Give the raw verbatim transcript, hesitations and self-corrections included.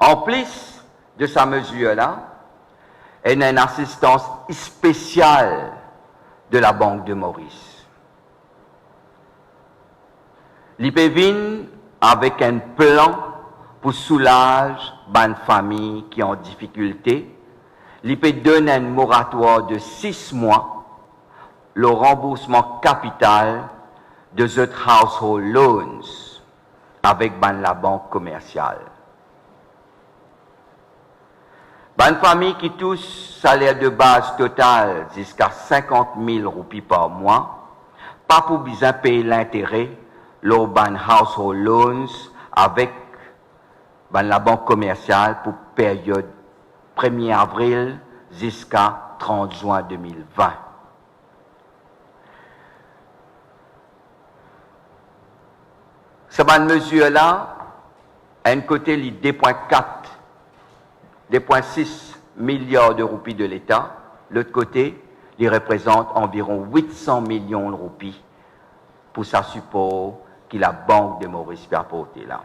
Anplis de sa mezir la, ena enn asistans spesial de Labank de Moris. Li pe vinn avek enn plan pou soulaz bann fami ki an difikilte. Li pe donn enn moratwar de sis mwa lor ranboursman kapital de zot household loans avek bann labank komersial. Bann fami ki tous saler de baz total ziska sinkant mil roupi par mwa pa pou bizin pey lintere lor bann household loans avek bann labank komersial pou period premie avril ziska trant zwin de mil vin. Sa bann mezir la, enn kote li de pwin kat, de pwin sis miliar de roupi de Leta, lot kote, li reprezant anviron wit san milion roupi pou sa sipor ki Labank de Moris pe aporte la.